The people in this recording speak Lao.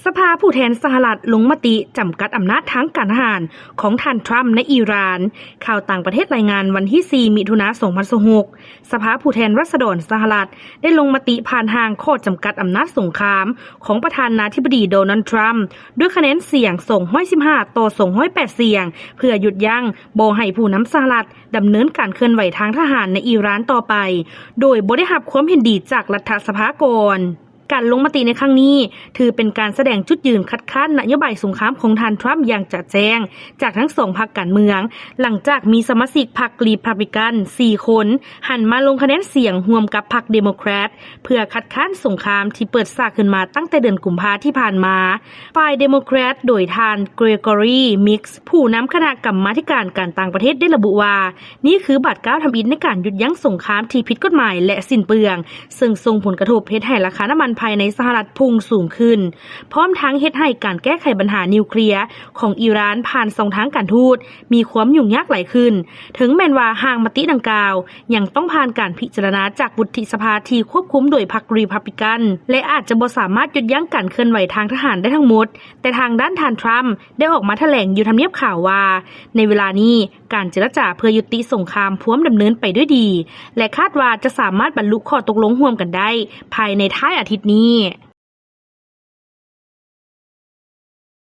ສະພາຜູ້ແທນສະຫະລັດລົງມະຕິຈຳກັດອຳນາດທາງການທະຫານຂອງທ່ານທຣຳໃນອີຣານ. ຂ່າວຕ່າງປະເທດລາຍງານ ວັນທີສີ່ ມິຖຸນາ ສອງພັນຊາວຫົກ ສະພາຜູ້ແທນລາຊະດອນສະຫະລັດ ໄດ້ລົງມະຕິຜ່ານຮ່າງຂໍ້ຈຳກັດອຳນາດສົງຄາມຂອງປະທານາທິບໍດີ ໂດນັລ ທຣຳ ດ້ວຍຄະແນນສຽງ ສອງຮ້ອຍສິບຫ້າ ຕໍ່ ສອງຮ້ອຍແປດ ສຽງ ເພື່ອຢຸດຢັ້ງບໍ່ໃຫ້ຜູ້ນຳສະຫະລັດດຳເນີນການເຄື່ອນໄຫວທາງທະຫານໃນອີຣານຕໍ່ໄປ ໂດຍບໍ່ໄດ້ຮັບຄວາມເຫັນດີຈາກລັດຖະສະພາກ່ອນ. ການລົງມະຕິໃນຄັ້ງນີ້ ຖືເປັນການສະແດງຈຸດຢືນຄັດຄ້ານນະໂຍບາຍສົງຄາມຂອງທ່ານທຣຳຢ່າງຈະແຈ້ງ ຈາກທັງສອງພັກການເມືອງ ຫຼັງຈາກມີສະມາຊິກພັກຣີພັບລິກັນ ສີ່ຄົນ ຫັນມາລົງຄະແນນສຽງຮ່ວມກັບພັກເດໂມແຄຣດ ເພື່ອຄັດຄ້ານສົງຄາມທີ່ເປີດສາກຂຶ້ນມາຕັ້ງແຕ່ເດືອນກຸມພາທີ່ຜ່ານມາ. ຝ່າຍເດໂມແຄຣດໂດຍທ່ານ ເກຣກອຣີ ມິກສ໌ ຜູ້ນຳຄະນະກຳມາທິການການຕ່າງປະເທດ ໄດ້ລະບຸວ່າ ນີ້ຄືບາດກ້າວທຳອິດໃນການຢຸດຢັ້ງສົງຄາມທີ່ຜິດກົດໝາຍ ແລະ ສິ້ນເປືອງ ເຊິ່ງສົ່ງຜົນກະທົບເຮັດໃຫ້ລາຄານ້ຳມັນພາຍໃນສະຫະລັດພຸ່ງສູງຂຶ້ນ ພ້ອມທັງເຮັດໃຫ້ການແກ້ໄຂບັນຫານິວເຄລຍຂອງອີຣານຜ່ານຊ່ອງທາງການທູດມີຄວາມຫຍຸ້ງຍາກຫຼາຍຂຶ້ນ. ເຖິງແມ່ນວ່າຮ່າງມະຕິດັ່ງກ່າວຍັງຕ້ອງຜ່ານການພິຈາລະນາຈາກວຸດທິສະພາທີ່ຄວບຄຸມໂດຍພັກຣີພັບລິກັນ ແລະ ອາດຈະບໍ່ສາມາດຢຸດຢັ້ງການເຄື່ອນໄຫວທາງທະຫານໄດ້ທັງໝົດ, ແຕ່ທາງດ້ານທ່ານທຣຳໄດ້ອອກມາຖະແຫຼງຢູ່ທຳນຽບຂາວວ່າ ໃນເວລານີ້ການເຈລະຈາເພື່ອຍຸຕິສົງຄາມພວມດຳເນີນໄປດ້ວຍດີ ແລະ ຄາດວ່າຈະສາມາດບັນລຸຂໍ້ຕົກລົງຮ່ວມກັນໄດ້ພາຍໃນທ້າຍອາທິດນີ້.